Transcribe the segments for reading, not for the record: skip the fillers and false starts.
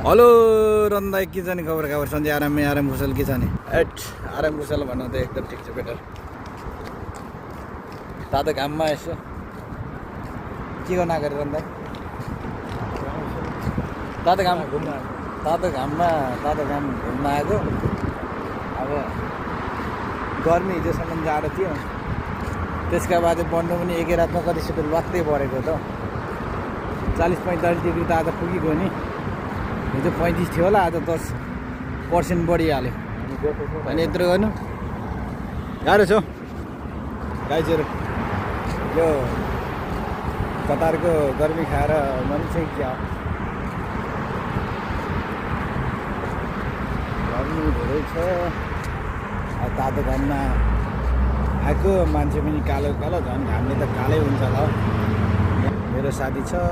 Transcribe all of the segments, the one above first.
Hello रन्दाई के छ नि खबर सन्चै आराम कुशल के छ नि आराम कुशल भन्नु त एकदम ठिक छ बेटर तातो घाममा यसो के गर्न आएको रन्दाई तातो घाम घुम्न आएको अब गर्मी हिजोसम्म जाडो थियो त्यसका बाद बन्नु पनि एकै रातमा कति सुकुल वाक्दै परेको त 40-45 डिग्री त आज पुगिगयो नि हिजो 35 थियो होला आज 10% बढिहाल्यो अनि यत्रो गर्नु गाह्रो छ गाइजहरू यो कतारको गर्मी खाएर मान्छे क्या गर्मी धेरै छ तातो घाममा आएको मान्छे पनि कालो झन् घामले त कालै हुन्छ होला मेरो साथी छ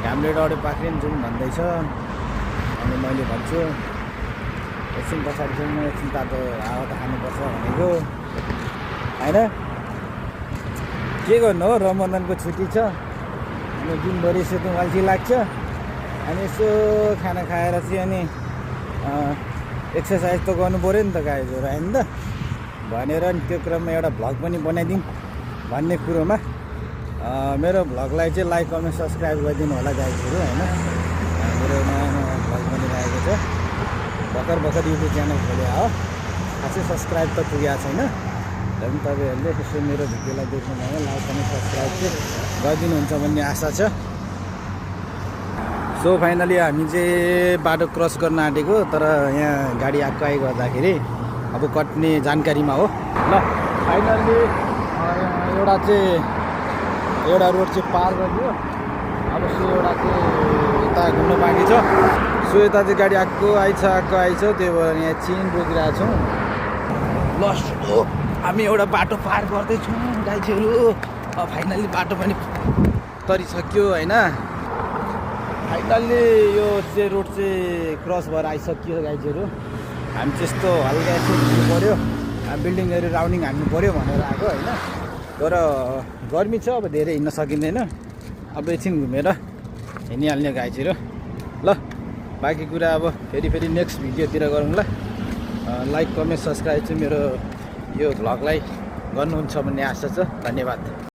घामले डढे पाक्रिन जुन भन्दैछ अनि मैले भन्छु एकछिन पछाडि चाहिँ म एकछिन तातो हावा त खानुपर्छ भनेको होइन के गर्नु हो रमजानको छुट्टी छ अनि दिनभरि यसो त अल्छी लाग्छ अनि यसो खाना खाएर चाहिँ अनि एक्सर्साइज त गर्नु पऱ्यो नि त गाइजहरू होइन त भनेर नि त्यो क्रममा एउटा भ्लग पनि बनाइदिउँ भन्ने कुरोमा मेरो भ्लगलाई चाहिँ लाइक कमेन्ट सब्सक्राइब गरिदिनु होला गाइजहरू होइन मेरो नयाँ भ्लग बनिरहेको छ भर्खर युट्युब च्यानल खोले हो खासै सब्सक्राइब त पुगेको छैन र पनि तपाईँहरूले यसो मेरो भिडियोलाई देख्नुभयो लाइक कमेन्ट सब्सक्राइब चाहिँ गरिदिनुहुन्छ भन्ने आशा छ सो फाइनली हामी चाहिँ बाटो क्रस गर्न आँटेको तर यहाँ गाडी आएको गर्दाखेरि अब कट्ने जानकारीमा हो ल फाइनल्ली एउटा रोड चाहिँ पार गरिदियो अब सो एउटा चाहिँ यता घुम्न बाँकी छ सो यता चाहिँ गाडी आएको आइछ त्यही भएर यहाँ चिन रोकिरहेको छौँ लस्ट हो हामी एउटा बाटो पार गर्दैछौँ गाइजहरू फाइनल्ली बाटो पनि तरिसक्यो होइन फाइनल्ली यो चाहिँ रोड चाहिँ क्रस भएर आइसक्यो गाइजहरू हामी त्यस्तो हल्का यसो हिँड्नु पऱ्यो बिल्डिङहरू राउन्डिङ हान्नु पऱ्यो भनेर आएको होइन तर गर्मी छ अब धेरै हिँड्न सकिँदैन अब एकछिन घुमेर हिँडिहाल्ने गाइजहरू ल बाँकी कुरा अब फेरि नेक्स्ट भिडियोतिर गरौँला लाइक कमेन्ट सब्सक्राइब चाहिँ मेरो यो भ्लगलाई गर्नुहुन्छ भन्ने आशा छ धन्यवाद।